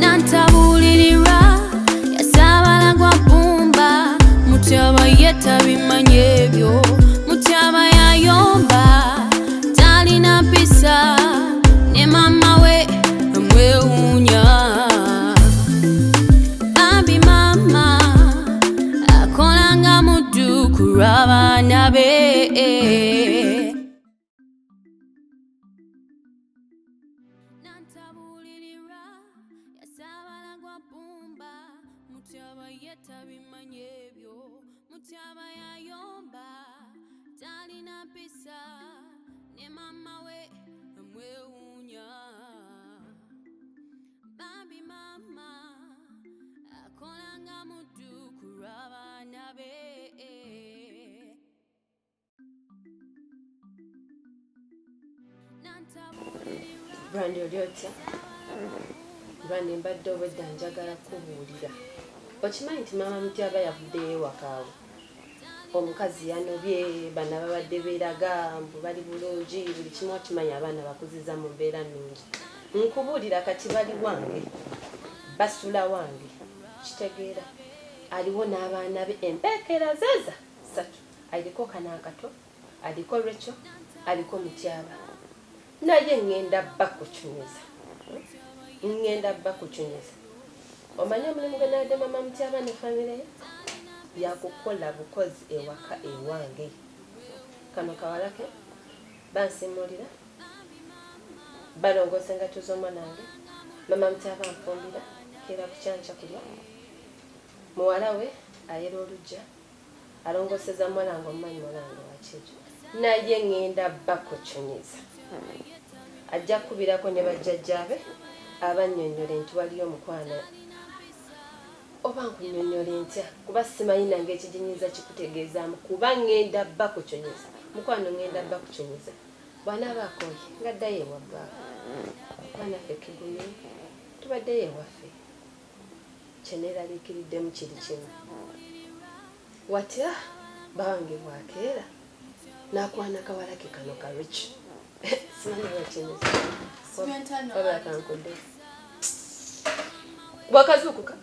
Nantabuulirirwa yasaabala gwa bbumba, Mutyaba ye tabimanyi ebyo. Mutyaba yayomba, talina mpisa, ne maama we amwewuunya. Bambi maama akola nga muddu ku lw'abaana be. Nantabuulirirwa yasaabala gwa bbumba, Mutyaba ye tabimanyi ebyo. Mutyaba yayomba, talina mpisa, ne maama we amwewuunya. Bambi maama akola nga muddu ku lw'abaana be. Brandi oli otya? Brandi mbadde obwedda njagala kukubuulira. Okimanyi nti maama Mutyaba yavuddeyo ewakaawe? Omukazi yanobye, bano ababadde beeraga mbu bali bulungi, buli kimu okimanyi abaana bakuziza mu mbeera nnungi. Nkubuulira kati bali wange, basula wange, kitegeera. Aliwo n'abaana be empeekera zeeza ssatu. Aliko kano akato, aliko Rachel, aliko Mutyaba. Naye ŋŋenda bakucunyuza, ŋŋenda bakucunyuza. Omanyi omulimu gwe nawadde mama Mutyaba ne famire ye? Yakukola bukozi ewaka ewange. Kano kawala ke bansimuulira, balongoosa engatto z'omwana wange, mama Mutyaba anfumbira, keera kukyankya kulya, muwala we ayera oluggya. Alongoseza muwala wange, omumanyi muwala wange wakyejo, naye ŋŋenda bakucunyiza. Ajja kukubirako ne bajjajjaabe abannyonnyole nti waliyo omukwano, oba nkunnyonnyole ntya kuba simanyi nange ekiginyinza kikutegeezaamu, kuba ŋŋenda bakucunyiza mukwano, ŋŋenda bakucunyiza. Bw'anaaba akooye ng'addayo ewa bbaawe, kuba naffe tugumye tubaddeyo ewaffe. Kye neeraliikiriddemu kiri kimu, watya bawange bwakeera n'akwana kawala ke kano ka Rich? Simanyi lwaki wabula kankudde bwakazuukuka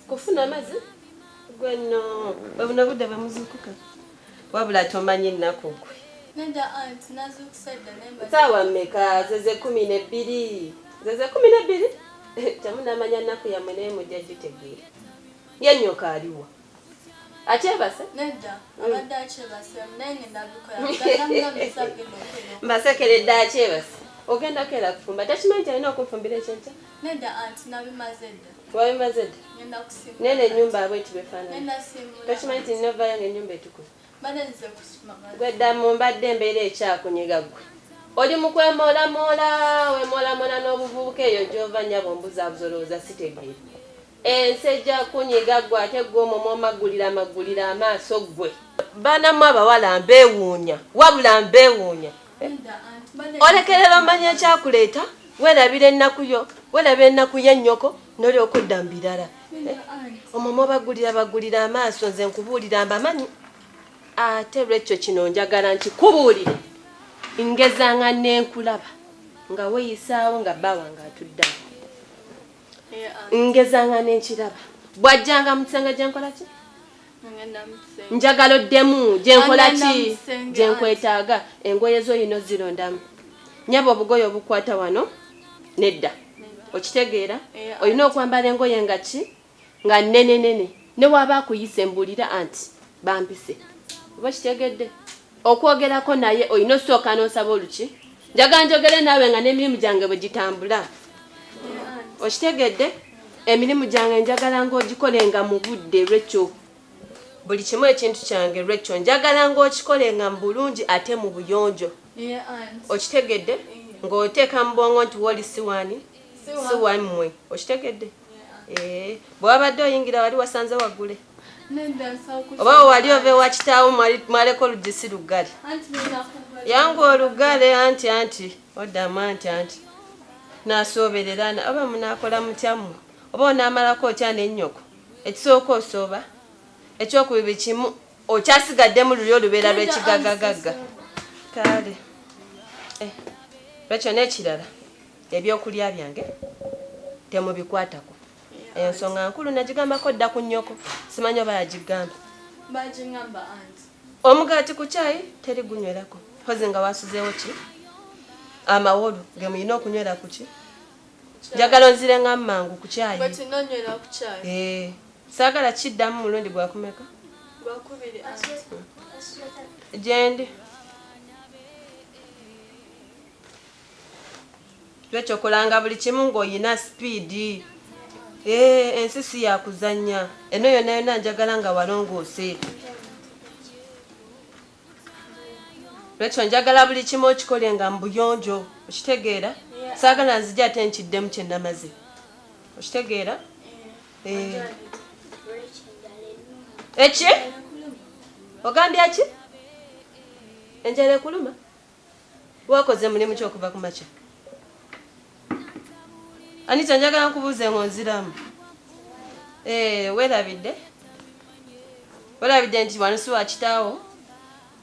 kufuna amazzi. Gwe nno bwe buno budde bwe muzuukuka, wabula tomanyi ennaku gwe. Saawa mmeka? Zeze 12, zeze 12. Temunamanya nnaku yammwe, naye mujja gitegeera. Ye nnyoko aliwa? Akyebase? Nedda, abadde akyebase, naye ngenda bikola. Mbasekeredde. Akyebase, ogenda keera kufumba. Takimanyi nti alina okunfumbira ekyenkya? Nedda anti, nabimaze dda. Wabimaze dda? Ngenda kusimula. Nene ennyumba bweti bwefaanana. Ngenda simula. Tokimanyi nti ninovayo nga ennyumba etukula? Mbadde nzize kusima mazzi. Gwe ddamu, mbadde embeera ekyakunyiga. Gwe oli mu kwemoolamoola, weemoolamoola n'obuvubuka eyo gy'ova. Nnyabo, mbuzaabuza, olowooza sitegeera? Ensi ejja kunyiga gwe, ate gwe omwo mwomaggulira amaggulira amaaso. Gwe baanamu abawala mbeewuunya, wabula mbeewuunya. Nedda anti, mbadde Olekerera omanya ekyakuleeta, weerabira ennaku yo, weerabira ennaku y'ennyoko, n'olyoka odda mu birala. Nedda anti. Omwo mwobaggulira baggulira amaaso. Nze nkubuulira mbamanyi. Ate lwekyo kino njagala nkikubuulire, ngezanga nenkulaba nga weeyisaawo nga bba wange atuddeawo. Eh, anti, Ngezanga nenkiraba bw'ajjanga mu kisenge, gyenkola ki? Ngenda mu kisenge. Njagala oddemu, gyenkola Angenda mu ki? kisenge. Gyenkwetaaga engoye zo oyina ozirondamu, nyaba. Obugoye obukwata wano nedda, okitegeera? Eh. Olina okwambala engoye nga ki, nga nnene nene, ne waaba akuyise mbuulira anti bampise, oba kitegedde? Okwogerako naye olina osooka n'osaba oluki, njagala njogere naawe nga n'emirimu gyange bwe gitambula. Eh, anti. Okitegedde? Emirimu gyange njagala ng'ogikolenga mu budde lwekyo, buli kimu ekintu kyange lwekyo njagala ng'okikolenga mu bulungi ate mu buyonjo. Eh, anti. Okitegedde? Ng'oteeka mu bwongo nti wooli si waani, si wammwe, okitegedde? Eh, bwe wabadde oyingira wali wasanze waggule? Nedda, nsaba kusima. Oba wali ova ewa kitaawo mwaleko oluggi si luggale? Anti ngenda kuva. Yangu olugale anti oddamu anti nasooberera oba munaakola mutya mmwe, oba onaamalako otya n'ennyoko? Ekisooka osooba, ekyokubiri kimu okyasigaddemu luli olubeera lw'ekigagagagga. Kale. Lwekyo n'ekirala ebyokulya byange temubikwatako. Ensonga nkulu nagigambako dda ku nnyoko, simanyi oba yagigamba. Bagingamba anti. Omugaati ku kyayi teri gunywerako. Mpozi nga wasuzeewo ki? Amawolu ge muyina okunywera ku ki? Njagala onzire nga mangu ku kyayi. Bwe tunonywera ku kyayi. Eh, saagala kiddamu mulundi gwakumeka? Gwakubiri anti. Gyendi. Lwekyo okolanga buli kimu ng'oyina sipiidi. Eh, ensi si ya kuzannya. Eno yonna yonna njagala nga walongoose. Lwekyo njagala buli kimu okikole nga mu buyonjo. Okitegeera? Saagala nzije ate nkiddemu kye namaze. Okitegeera? Eh. Eki? Ogambye ki? Enjala ekuluma? Wakoze mulimu ki okuva ku makya? Anita, njagala nkubuuze ng'onziramu. Eh, weerabidde? Weerabidde nti wano si wa kitaawo?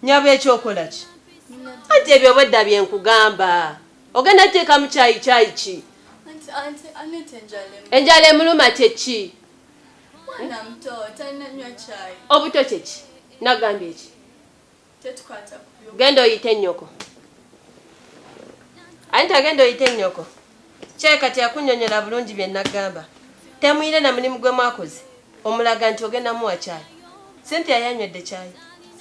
Nyabo ekyokola ki? Anti ebyo obwedda bye nkugamba. Ogenda kuteekamu kyayi kyayi ki? Anti anti Anita enjala emuluma. Enjala emuluma kye ki? Mwana muto talina nywa kyayi. Obuto kye ki? Nagambye ki? Tetukwata ku byo. Genda oyite nnyoko. Anita genda oyite nnyoko. Kyayi kati yakunnyonnyola bulungi bye nagamba. Temuyina na mulimu gwe mwakoze. Omulaga nti ogenda muwa kyayi. Cynthia yanywedde kyayi.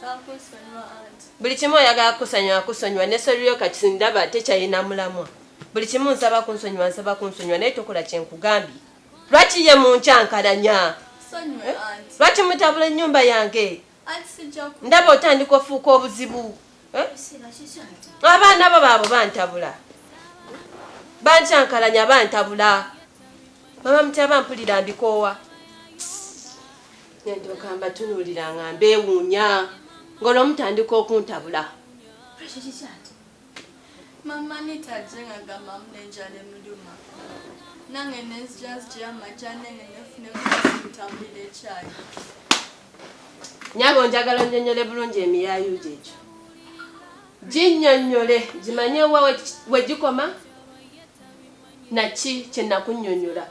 Saakusonyiwa anti. Buli kimu oyagala kusonyiwa kusonyiwa ne soriyo kati ndaba tekyalina mulamwa. Buli kimu nsaba kunsonyiwa nsaba kunsonyiwa naye tokola kye nkugambye. Lwaki ye munkyankalanya? Sonyiwe anti. Lwaki mutabula ennyumba yange? Anti sijja ku. Ndaba otandika ofuuka obuzibu. Eh? Abaana bo baabo bantabula. Bankyankalanya bantabula. Mama Mutyaba mpulira mbikoowa. Ndyoka mbatunuulira nga mbeewuunya. Ng'olwo mutandika okuntabula. Mama Anita ajje ng'agamba mbu enjala emuluma. Nange ne nzija nzigyeyo amajaani nge nefune ntambulira ekyayi. Nyabo njagala onnyonnyole bulungi emiyaayu gyo egyo. Ginnyonnyole gimanye wa we gikoma na ki kye nakunnyonnyola.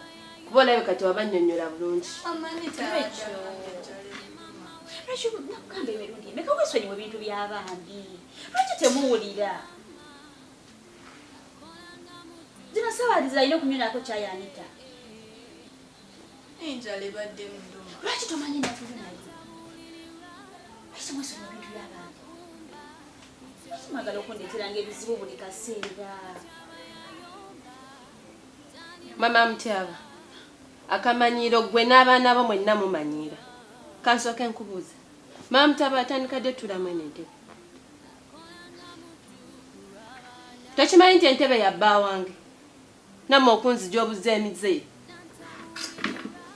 Kuba olabika tewabannyonnyola bulungi. Mama Anita abadde agamba enjala emuluma. Lwaki nakugamba emirundi emeka weesonyiwa ebintu by'abandi? Lwaki temuwulira? Zino ssaawa alina okunywerako kyayi Anita. Enjala ebadde emuluma. Lwaki tomanyi ennaku yo naye? Lwaki temwesonyiwa ebintu by'abandi? Lwaki mwagala okundeeteranga ebizibu buli kaseera? Mama Mutyaba, akamanyiiro ggwe n'abaana bo mwenna mumanyiira. Kansooke nkubuuze. Mama Mutyaba atandika ddi otuulamu eno entebe? Tokimanyi nti entebe ya bba wange? Nammwe okunzija obuze emize.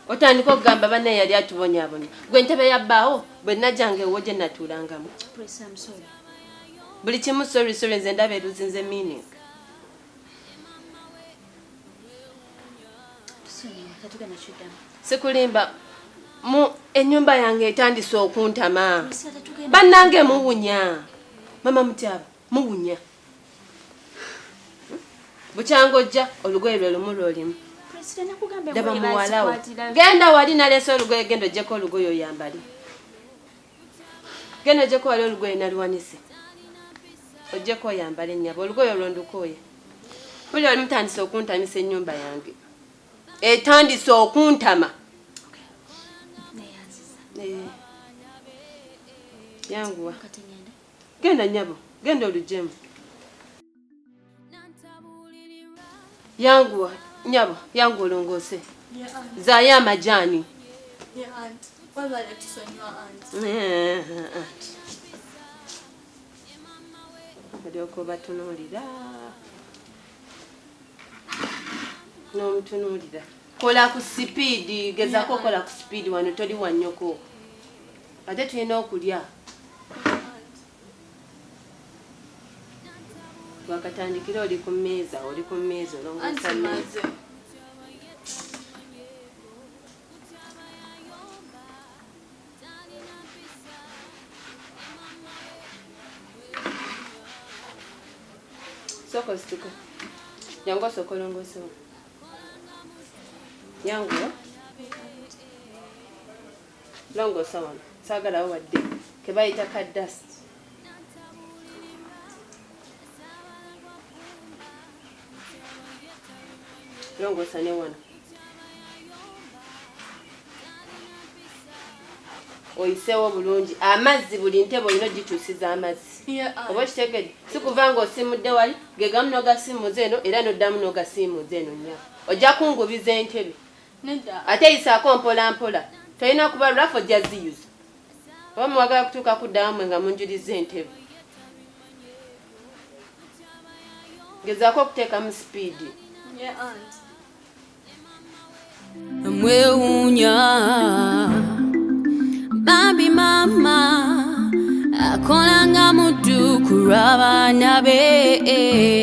Otandika okugamba banne yali atubonyaabonya. Gwe entebe ya bbaawo bwe najjanga ewuwo gye natuulangamu. Press, I'm sorry. Buli kimu sorry sorry nze ndaba eruzinze meaning. Tusonyiwe, tetugenda kuddamu. Sikulimba mu ennyumba yange etandise okuntama. Priscilla, tetugenda Bannange muwunya. Mama Mutyaba muwunya. Bukyanga ojja olugoye lwe lumu lw'olimu. Priscilla, nakugamba Ndaba engoye muwala wo. bazikwatira. Genda wali naleese olugoye genda oggyeko olugoye oyambale. Genda oggyeko wali olugoye naluwanise. Oggyeko oyambale nnyabo olugoye olwo ndukooye. Buli wali mutandise okuntamisa ennyumba yange. Etandise okuntama. Neeyanziza. Eh. Yanguwa. Kati ngende. Genda nnyabo, genda oluggyemu. Yanguwa nnyabo, yanguwa olongoose. Ye anti. Zaayo amajaani. Ye anti. Webale tusonyiwa anti. Eh, anti. Olyoka obatunuulira. N'omutunuulira. Kola ku sipiidi, gezaako okola ku sipiidi wano toli wa nnyoko. Ate tulina okulya. Anti. Wakatandikira oli ku mmeeza, oli ku mmeeza olongoosa Anti mmeeza. maze. Sooka osituke. Jangu osooke olongoosewo. Yanguwa. Longoosa wano. Saagalawo wadde ke bayita ka dust. Longoosa ne wano. Oyiseewo bulungi amazzi buli ntebe olina ogikyusiza amazzi. Oba okitegedde? Si kuva ng'osiimudde wali ge gamu n'ogasiimuza eno era n'oddamu n'ogasiimuza eno nnyabo. Ojja kungubiza entebe. Ate yisaako mpola mpola. Tolina kuba lulafu ojja ziyuza. Oba mwagala kutuuka kudda wammwe nga munjuliza entebe. Gezaako okuteekamu sipiidi. Mwewuunya bambi maama akola nga muddu ku lw'abaana be.